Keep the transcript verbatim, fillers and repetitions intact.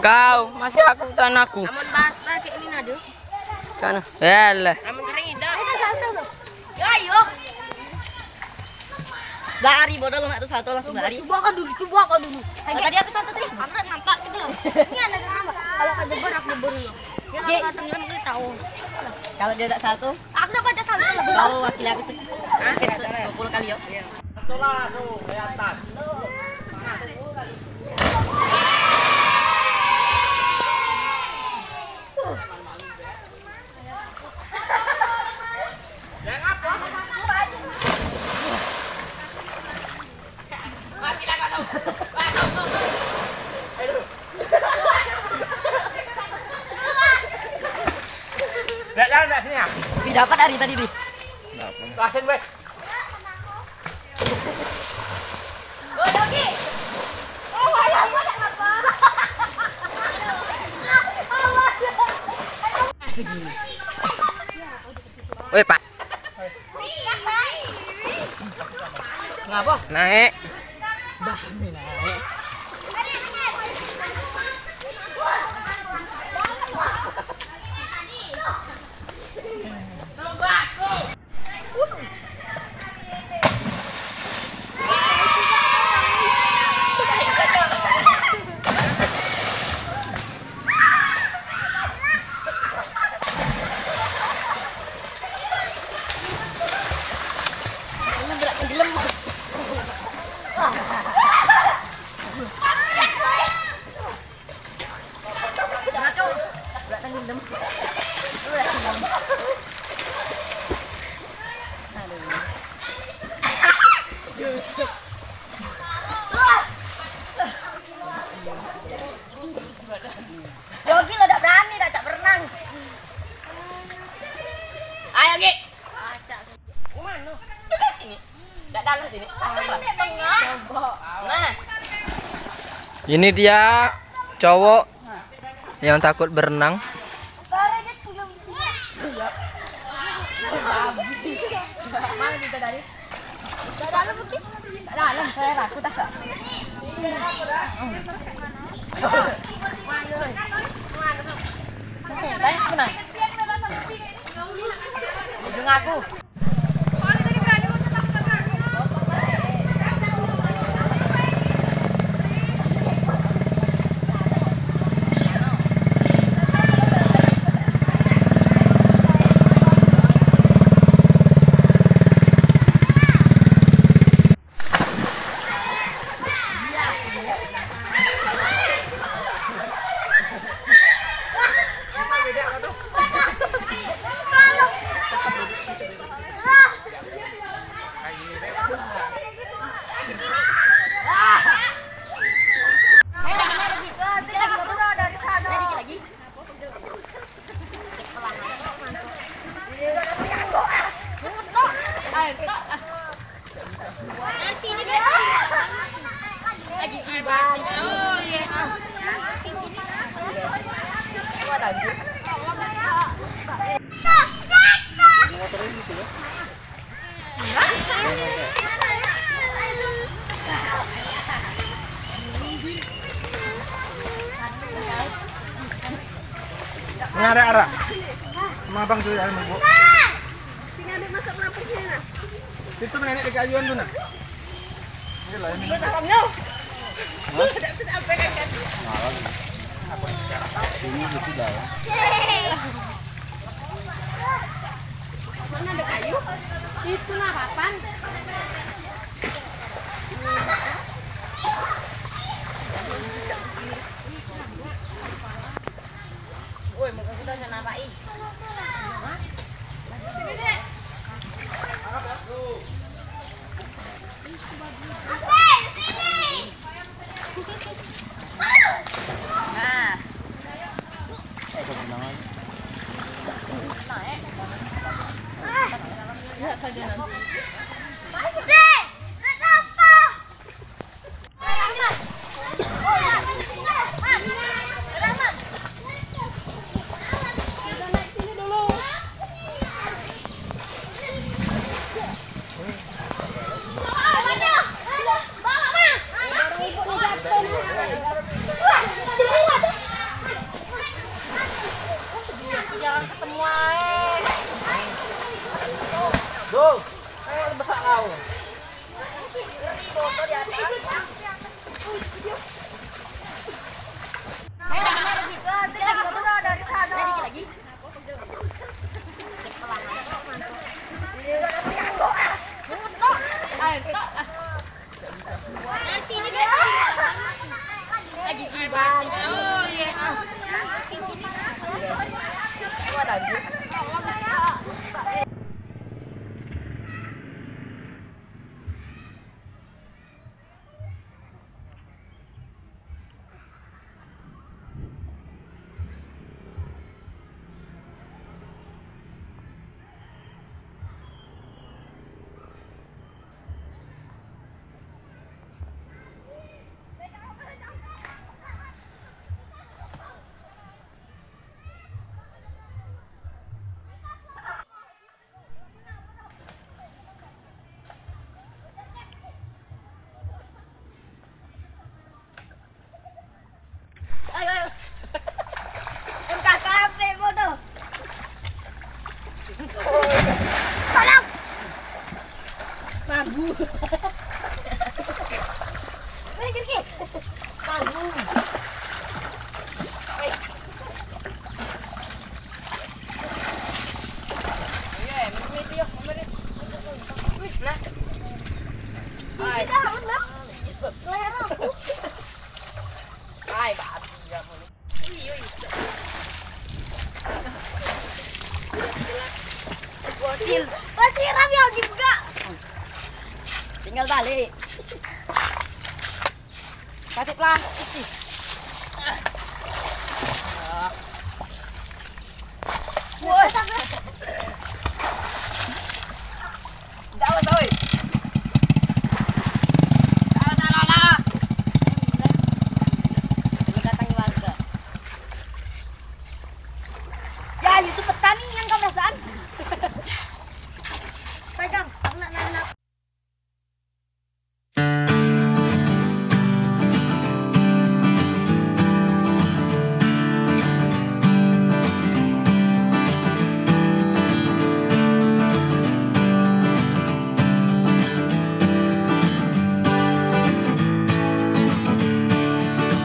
Kau, masih aku tanahku. Amun basah kayak ini, Nado. Tanah. Yalah. Amun kering, idak. Ayo, salto, Bro. Ya, ayo. Lari bodoh, lemak tu salto langsung lari. Coba kau dulu, coba kau dulu. Oh, tadi aku salto tadi. Aku nampak gitu loh. Ini ada nampak. Kalau kau jebur, aku jebur dulu. Ya, kalau kau tenggelam, kita tahu. Kalau dia tak salto, aku dapat salto lebih. Kau wakili aku tuh. Oke, dua puluh kali, yo. Salto langsung kelihatan. Dak jalan dak sini, ah? Pi dapat hari tadi, Pi. Rasain, weh. Weh, Pak. Ngapa? Naik. Bah, ni naik. Yogi lo dak berani, dak, dak berenang. Ayo, Gi. Kemano? Sudah sini. Dak dalam sini. Nah. Ini dia cowok yang takut berenang. Mana kita dari? Dak dalam, Bukit. Dak dalam, saya ragu tak, Kak? Oke, tanya aku, nah. Ujung aku. Ini arah-arah. Sama abang tu yang mabuk. Sini ada masak lapar sini, nah. Itu nenek di kayuan tu, nah. Ini lah, ini. Lu tak tahu, lu? Hah? Dak sampai kan, kan? Malah. Sini gitu dah, ya. Mana ada kayu? Itu nah, papan. Woi, muka kita udah nampak, ih. Sini, Dek. Nah. Naik. Lihat saja nanti. Ayo, ayo. M K K P bodoh. Tolong. Mambu. Weh, Kirki. Mambu. Weh. Nah. Hai. Leher aku. Hai, babi kamu ni. Bocil. Bocil, Rami, Ogin juga. Tinggal balik. Katik plastik sih. Woi.